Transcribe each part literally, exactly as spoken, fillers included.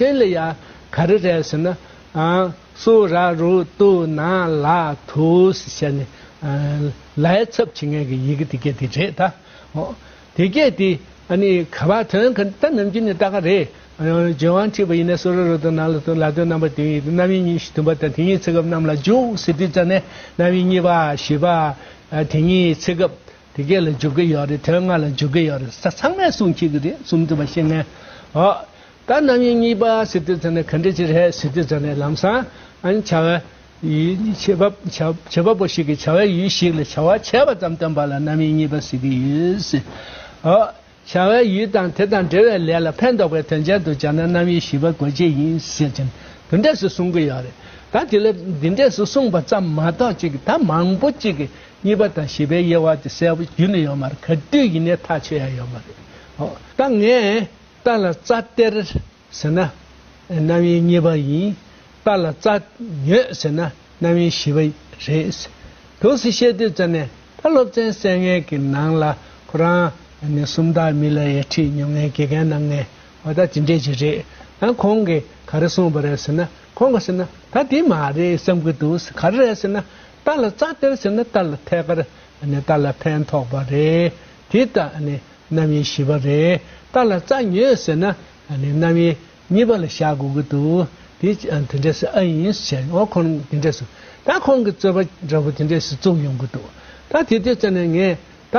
དོན་ལ་ཡ་ག་རེ་རེད་ཟེར་ན། ཨ། སུ་ར་རུ་ཏུ་ན་ལ་དུ་ཟེར་བྱས་ནས། ཨ། ལའི་ཚབ་བྱེད་མཁན་གྱི་ཡི་གེ་དེ་གས་དེ་རེད་ད། ཨོ། དེ་གས་དེ་ཨ་ནི་ག་བ་དོན་ག་ད་ནམ་རྒྱུན་ནས་ལྟ་ག་རེད། ཨ། ལྗོན་དབང་ཁྲིད་པ་ཡིན་ན་སུ་ར་རུ་ཏུ་ན་ལ་དུ་ལ་དོན་རྣམ་པ་དེ་ཡིན་རྣམ་དབྱེ་གཉིས་བཞི་བདུན་པ་དང་དེ་ཉིད་ཚེ་སྐབས་རྣམས་ལ་འཇུག་ཟེར་དུས་ཙ་ནས་རྣམ་དབྱེ་གཉིས་པ་བཞི་པ། ཨ། དེ་ཉིད་ཚེ་སྐབས། དེ་གས་ལ་འཇུག་གི་ཡོད་རེད། དོན་ལྔ་ལ་འཇུག་གི་ཡོད་རེད། ས་ཚང་མས་གསུང་ཁྱེད་ཀྱི་རེད། གསུམ་དུ་མ་ཤེས་ངན། འོ། ད་རྣམ་དབྱེ་གཉིས་པ་ཟེར་དུས་ཙམ་ནས་ག་འདྲ་ཅིག་རེད་ཟེར་དུས་ཙམ་ནས་ལམ་སང་ཨ་ནི་བྱ་བའི་ཡུལ་བྱེད་པ་བྱ་བྱེད་པ་པོ་ཞིག་གིས་བྱ་བའི་ཡུལ་ཞིག་ལ་བྱ་བ་བྱས་པ་ཙམ་སྟོན་པ་ལ་རྣམ་དབྱེ་གཉིས་པ་ཟེར་གྱི་ཡོད་ཟེར། འོ། བྱ་བའི་ཡུལ་དང་དེ་དང་འབྲེལ་བའི་ལས་ལ་ཕན་འདོགས་པའི་དོན་ཅན་དུ་སྦྱར་ན་རྣམ་དབྱེ་བཞི་པ་དགོས་ཆེད་ཡིན་ཟེར་ཅིང་དེ་འདྲས་སུ་གསུང་གི་ཡོད་རེད། ད་དེ་ལ་འདི་འདྲས་སུ་གསུངས་པ་ཙམ་མ་གཏོགས་ཅིག་ད་མང་པོ་ཅིག་གིས་གཉིས་པ་དང་བཞི་པའི་དབྱེ་བ་དེ་གསལ་པོ་རྒྱུན་ནས་ཡོད་མ་རེད། ག་དུས་ཡིན་ནའི་ཐག་ཆོད་ཡ་ཡོད་མ་རེད། ཨོ། ད་ངས་རྟ་ལ་རྩྭ་སྟེར་ཟེར་ན་རྣམ་དབྱེ་གཉིས་པ་ཡིན། རྟ་ལ་རྩྭ་ཉོས་ཟེར་ན་རྣམ་དབྱེ་བཞི་པ་རེད། འདུག་སེ་བཤད་དུས་ཙམ་ནས་ད་སློབ་ཚན་གསན་མཁན་གྱི་ནང་ལ་ཁོ་རང་ནི་སུམ་རྟགས་མི་ལ་ཡ་ཁྲིད་མྱོང་མཁན་དགེ་རྒན་གནང་མཁན་འོ་ད་དེ་འདྲས་ཅིག་རེད། ཨ། ཁོང་གིས་ག་རེ་གསུངས་པ་རེད་ཟེར་ན། ཁོང་གིས་ཟེར་ན་ད་དེ་མ་རེད་བསམ་གྱི་འདུག་ག་རེ་རེད་ཟེར་ན། རྟ་ལ་རྩྭ་སྟེར་ཟེར་ན་རྟ་ལ་ཐད་ཀར་ནི་རྟ་ལ་ཕན་ཐོགས་པ་རེད། དེ་ད་ནི་རྣམ་དབྱེ་བཞི་པ་རེད། རྟ་ལ་རྩྭ་ཉོས་ཟེར་ན་ཨ་ནི་རྣམ་དབྱེ་གཉིས་པ་ལ་བཞག་དགོས་ཀྱི་འདུག་དེ་ཨ་དེ་འདྲས་སུ་ཨ་ཡིན་ཟེར། འོ་ཁོང་དེ་འདྲས་སུ་ད་ཁོང་གི་རྩོད་པ་འདྲ་པོ་དེ་འདྲས་སུ་བཙུགས་ཡོང་གི་འདུག་ད་དེ་དུས་ཙམ་ནས་ངས་ད་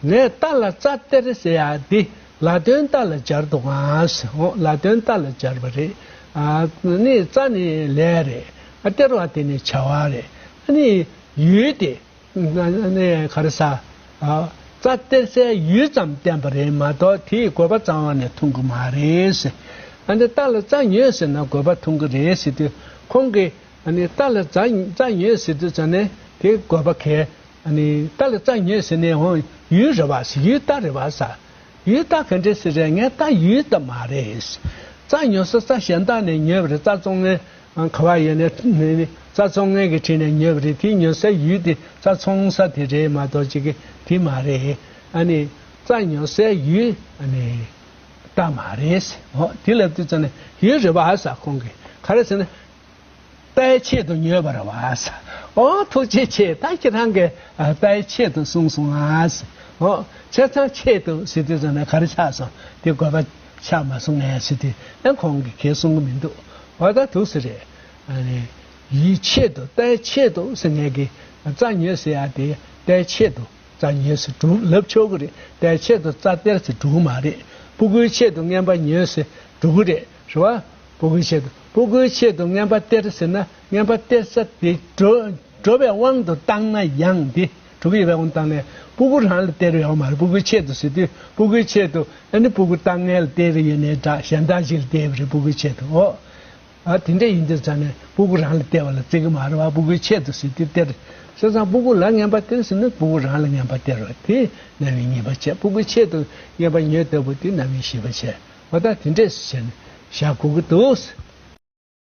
ངས་རྟ་ལ་རྩྭ་སྟེར་ཟེར་ཡ་དེ་ལ་དོན་རྟ་ལ་སྦྱར་འདུག་ཨང་ཟེར། འོ་ལ་དོན་རྟ་ལ་སྦྱར་བ་རེད། ཨ་ནི་རྩྭ་ནི་ལས་རེད། ཨ་སྟེར་བ་དེ་ནི་བྱ་བ་རེད། ཨ་ནི་ཡུལ་དེ། ནས་ག་རེ་ཟ། རྩྭ་སྟེར་སའི་ཡུལ་ཙམ་བསྟན་པ་རེད་མ་གཏོགས་དེའི་དགོས་པ་རྩ་བ་ནས་མཐོང་གི་མ་རེད། ཨ་ནི་རྟ་ལ་རྩྭ་ཉོས་ཟེར་ན་དགོས་པ་མཐོང་གི་རེད་ཟེར་དུས་ཁོང་གིས་ཨ་ནི་རྟ་ལ་རྩྭ་རྩྭ་ཉོས་ཟེར་དུས་ཙམ་ནས་དེ་དགོས་པ་གས། ཨ་ནི་རྟ་ལ་རྩྭ་ཉོས་ཟེར་ནས་འོང་ཡུལ་རེད་བ་ཟེར། ཡུལ་རྟ་རེད་བ་ཟེར། ཡུལ་རྟ་ག་འདྲས་ཟེར་རེད། ངའི་རྟ་ཡུལ་རྟ་མ་རེད། རྩྭ་ཉོ་ས་རྩྭ་གཞན་དག་ནས་ཉོས་པ་རེད། རྩྭ་བཙོང་མཁན་ག་བ་ཡོད་ནས་རྩྭ་བཙོང་མཁན་གྱིས་ཁྲིད་ནས་ཉོས་པ་རེད། དེ་ཉོ་སའི་ཡུལ་དེ་རྩྭ་བཙོང་ས་དེ་རེད་མ་གཏོགས་ཅིག་གི་དེ་མ་རེད། ཨ་ནི་རྩྭ་ཉོ་སའི་ཡུལ་ཨ་ནི་རྟ་མ་རེད། འོ་དེ་ལབ་དུས་ཙམ་ནས་ཡུལ་རེད་བ་ཟེར། ཁོང་གིས་ག་རེ་ཟེར་ན། རྟའི་ཆེད་དུ་ཉོས་པ་རེད་བ་ཟེར། ཨོ་ཐུགས་རྗེ་ཆེ། ད་ཁྱེད་རང་གིས་ཨ་རྟའི་ཆེད་དུ་གསུངས་སོང་ཨ་ཟེར། ཨོ་ཆ་ཚང་ཆེད་དུ་ཟེར་དུས་ཙམ་ནས་ག་རེ་ཆགས་སོང་། དེ་དགོས་པ་ཆགས་མ་སོང་ངས་ཟེར་དུས་ཨ་ཁོང་གིས་གས་གསུང་གི་མི་འདུག་འོ་ད་འདུག་སེ་རེད། ཨ་ནི་ཡིད་ཆེད་དུ་རྟའི་ཆེད་དུ་ཟེར་ངས་ཀྱི་རྩྭ་ཉོས་ཟེར་ཡ་དེ་རྟའི་ཆེད་དུ། རྩྭ་ཉོས་ཟེར་འགྲུབ་ལབ་ཆོག་གི་རེད། རྟའི་ཆེད་དུ་རྩྭ་སྟེར་ཟེར་འགྲུབ་མ་རེད། སྤུ་གུའི་ཆེད་དུ་རྔན་པ་ཉོས་ཟེར་འགྲུབ་གི་རེད། རེད་བ། སྤུ་གུའི་ཆེད་དུ་སྤུ་གུའི་ཆེད་དུ་རྔན་པ་སྟེར་ཟེར་ན་རྔན་པ་སྟེར་ས་དེ་འགྲོ་འགྲོ་བའི་དབང་དུ་བཏང་ན་ཡང་དེ་འགྲོ་གི་ཡོད་པའི་དབང་དུ་བཏང་ནས་སྤུ་གུ་རང་ལ་སྟེར་བའི་དབང་མ་རེད། སྤུ་གུའི་ཆེད་དུ་ཟེར་དུས་སྤུ་གུའི་ཆེད་དུ་ཨ་ནི་སྤུ་གུ་བཏང་མཁན་ལ་སྟེར་ཡོད་ནའི་འདྲ། གཞན་དག་ཅིག་ལ་སྟེར་བ་རེད། སྤུ་གུའི་ཆེད་དུ་འོ། ཨ་དེ་འདྲ་ཡིན་དུས་ཙང་ནས་སྤུ་གུ་རང་ལ་སྟེར་བ་ལ་བརྩི་གི་མ་རེད་བ། སྤུ་གུའི་ཆེད་དུ་ཟེར་དུས་སྟེར། བྱས་ཙང་སྤུ་གུ་ལ་རྔན་པ་སྟེར་ཟེར་ན་སྤུ་གུ་རང་ལ་རྔན་པ་སྟེར་བ་དེ་རྣམ་དབྱེ་གཉིས་པ་བྱས། སྤུ་གུའི་ཆེད་དུ་རྔན་པ་ཉོས་ལྟ་བུ་དེ་རྣམ་དབྱེ་བཞི་པ་བྱས། འོ་ད་དེ་འདྲས་སུ་བྱས་ནས་བཞག་དགོས་ཀྱི་འདུག